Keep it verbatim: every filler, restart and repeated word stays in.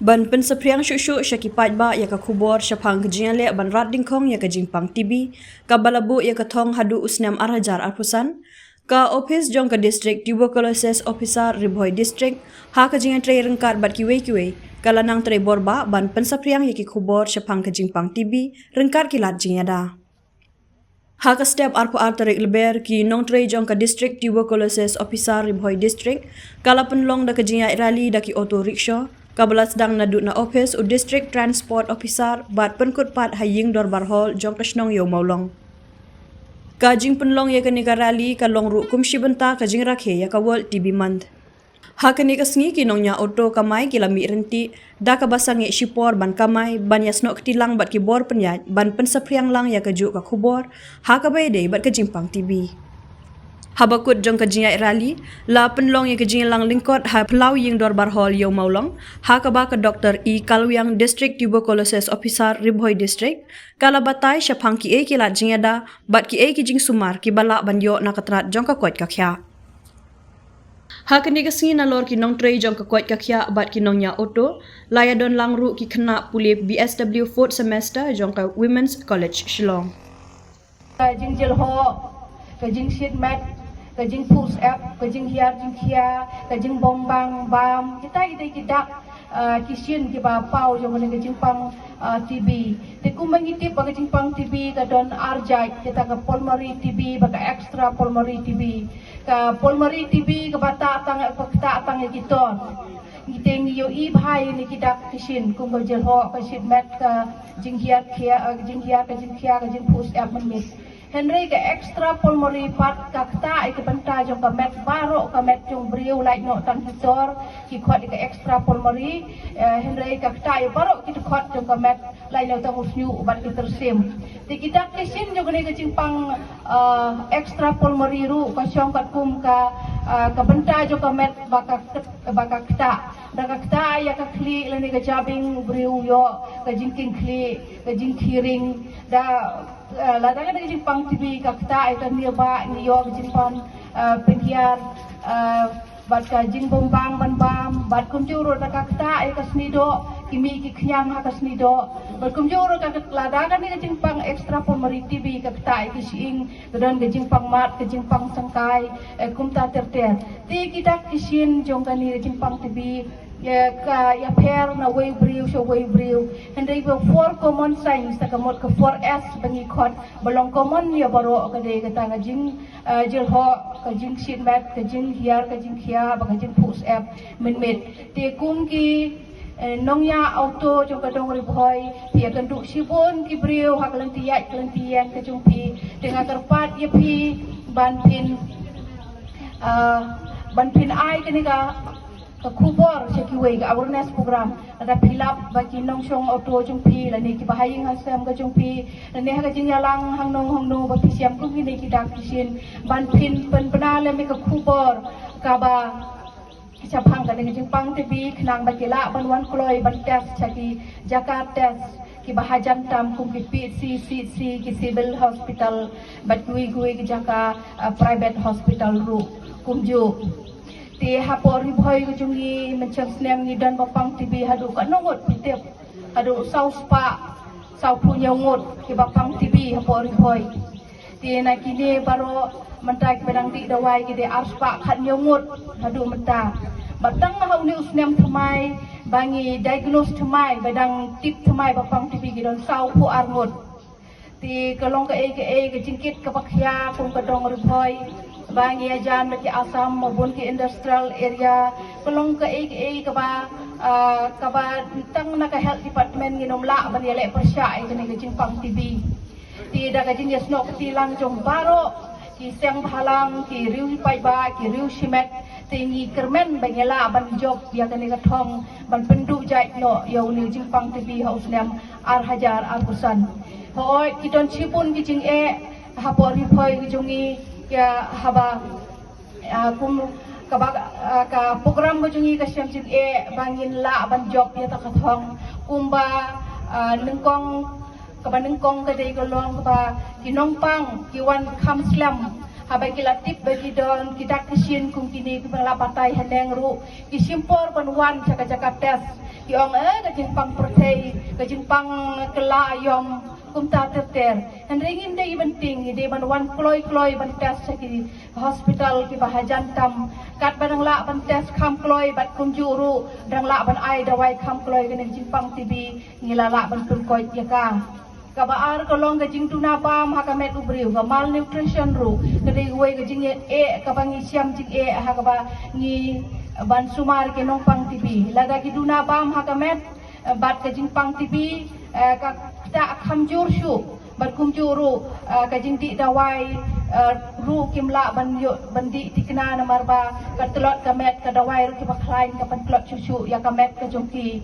Ban pynsaphriang shuh shuh sha ki paidbah ïa ka khubor shaphang ka jingïaleh ban rat dyngkhong ïa ka jingpang T B, kaba la buh ïa ka thong haduh u snem ar hajar arphew san, ka ophis jong ka District Tuberculosis Officer Ri Bhoi District, ha ka jingïatrei ryngkat bad kiwei kiwei, ka la nang trei borbah ban pynsaphriang ïa ki khubor shaphang ka jingpang T B ryngkat ki lad jingïada. Ha ka step arphew ar tarik Lber, ki nongtrei jong ka District Tuberculosis Officer Ri Bhoi District ka la pynlong da ka jingïaid rally da ki auto rickshaw, kaba la sdang naduh na ophis u District Transport Officer bad pynkut pat ha ïing dorbar hall jong ka shnong Ïew Mawlong. Ka jingpynlong ïa kane ka rally ka long ruh kum shi bynta ka jingrakhe ïa ka World T B Month. Ha kane ka sngi ki nongñiah auto kamai ki la mih ryntih da kaba sangeh shipor ban kamai, ban ïasnoh kti lang bad ki bor pynïaid ban pynsaphriang lang ïa kajuh ka khubor ha kaba ïadei bad ka jingpang T B. Haba kut jong ka jingïaid rally, la pynlong ïa ka jingïalang lyngkot ha phyllaw ïing dorbar hall Ïew Mawlong, ha kaba ka Doktor E Kalwiang, District Tuberculosis Officer Ri Bhoi District, ka la batai shaphang kiei ki lad jingïada bad kiei ki jingsumar kiba lah ban ïoh na ka tnat jong ka koit ka khiah. Ha kane ka sngi, nalor ki nongtrei jong ka koit ka khiah bad ki nongñiah auto, la ïadon lang ruh ki khynnah pule B S W fourth semester jong ka Women's College Shillong. Ka jingjylhoh, ka jingshit met, ka jingphuh syep, ka jinghiar jingkhia, ka jingbam bam bam, kita kita ki dak, ah, ki shin kiba paw jong kane ka jingpang, ah, T B. Te kumba ngi tip ba ka jingpang T B ka don ar jait, kita ka pulmonary T B bad ka extra pulmonary T B. Ka pulmonary T B kaba ktah tang, kaba ktah tang ïa ki tor. Ngi te ngi ïohi bha ïa kine ki dak ki shin, kum ka jylhoh, ka shit met, ka jinghiar khia, eh, jinghiar, ka jingkhia, ka jingphuh syep mynmiet. Hynrei ka extra pulmonary pat ka ktah ïa ka bynta jong ka met baroh, ka met jong briew, lait noh tang ki tor ki khot ïa ka extra pulmonary, eh, hynrei ka ktah ïa baroh ki dkhot jong ka met, lait noh tang u shñiuh bad ki tyrsim. Te ki dak ki shin jong kane ka jingpang, eh, extra pulmonary ruh ka shong katkum ka, eh, ka bynta jong ka met ba ka kt-, ba ka ktah. Da ka ktah ïa ka khlieh lane ka jabieng u briew u ïoh ka jingkieng khlieh, ka jingkhiring, da, eh, lada kane ka jingpang T B ka ktah ïa ka nirbah, ngi ïoh ka jingpang, eh, pynhiar, eh, bad ka jingbam bam bam bam, bad kumjuh ruh da ka ktah ïa ka snidoh, ki mih ki khñiang ha ka snidoh. Bad kumjuh ruh ka, lada kane ka jingpang extra pulmonary T B ka ktah ïa ki shyieng, ka don ka jingpang mat, ka jingpang syngkai, eh, kumta ter ter. Te ki dak ki shin jong kane ka jingpang T B, eh, ka ïapher na wei u briew sha wei u briew. Hynrei ba four common signs, ta ka mut ka four S ba ngi khot ba long common ïa baroh, ka dei kata ka jing, eh, jylhoh, ka jingshit met, ka jinghiar, ka jingkhia, bad ka jingphuh syep mynmiet. Te kum ki, eh, nongñiah auto jong ka dong Ri Bhoi, phi ïakynduh shibun ki briew ha ka lynti ïaid ka lynti ïeng ka jong phi. Te nga kyrpad ïa phi ban phin, eh, ban phin ai kane ka, ka khubor sha kiwei, ka awareness program. Lada phi lap ba ki nongshong auto jong phi, lane kiba ha ïing ha sem ka jong phi, lane ha ka jingïalang hangno hangno ba phi shem kum kine ki dak ki shin, ban phin pynbna lem ïa ka khubor kaba shaphang kane ka jingpang T B, khnang ba ki lah ban wan kloi ban test sha ki jaka test kiba hajan tam, kum ki P H C, C H C, ki civil hospital, bad kiwei kiwei ki jaka, ah, private hospital ruh kumjuh. Te hapoh Ri Bhoi ka jong ngi, mynshem snem ngi don ba pang T B haduh katno ngut phi tip? Haduh saw spah sawphew hynñiew ngut kiba pang T B hapoh Ri Bhoi. Te na kine baroh mynta kiba dang dih dawai ki dei ar spah khathynñiew ngut haduh mynta. Bad tang ha une u snem thymmai ba ngi diagnose thymmai, ba dang tip thymmai ba pang T B, ki don sawphew ar ngut. Te ka long kaei kaei ka jingkit kaba khia kum ka dong Ri Bhoi, ba ngi ïajan bad ki Assam, ba bun ki industrial area, ka long kaei kaei kaba, ah, kaba tang na ka health department ngin ym lah ban ïaleh pyrshah ïa kane ka jingpang T B. Te da ka jingïasnoh kti lang jong baroh ki seng bhalang, ki riew paidbah, ki riew shimet, te ngi kyrmen ba ngi lah ban jop ïa kane ka thong, ban pynduh jait noh ïa une u jingpang T B ha u snem ar hajar arphew san. Hooid, ki don shibun ki jingeh hapoh Ri Bhoi ka jong ngi, ïa haba, ah, kum kaba, ah, ka program ka jong ngi ka shem jingeh ba ngin lah ban jop ïa kata ka thong. Kumba, ah, nyngkong, kaba nyngkong ka dei ka long kaba ki nongpang ki wan kham slem Haba ki la tip ba ki don ki dak ki shin kum kine kiba la batai haneng ruh, ki shim por ban wan sha ka jaka test. Ki ong, eh, ka jingpang pyrthei, ka jingpang kylla aïom, kumta ter ter. Hynrei ngim dei ban tieng, ngi dei ban wan kloi kloi ban test sha ki hospital kiba hajan tam. Katba dang lah ban test kham kloi bad kumjuh ruh dang lah ban ai dawai kham kloi kane ka jingpang T B, ngi la lah ban pynkoit ïa ka. Kaba ar ka long ka jingduna bam ha ka met u briew, ka malnutrition ruh ka dei kawei ka jingeh kaba ngi shem jingeh ha kaba ngi ban sumar ki nongpang T B. Lada ki duna bam ha ka met, eh, bad ka jingpang T B, eh, ka ktah kham jur shuh, bad kumjuh ruh, eh, ka jingdih dawai, eh, ruh kim lah ban ïoh ban dih thikna namar ba ka tlot ka met, ka dawai ruh kiba khlaiñ ka pyntlot shuh shuh ïa ka met ka jong ki.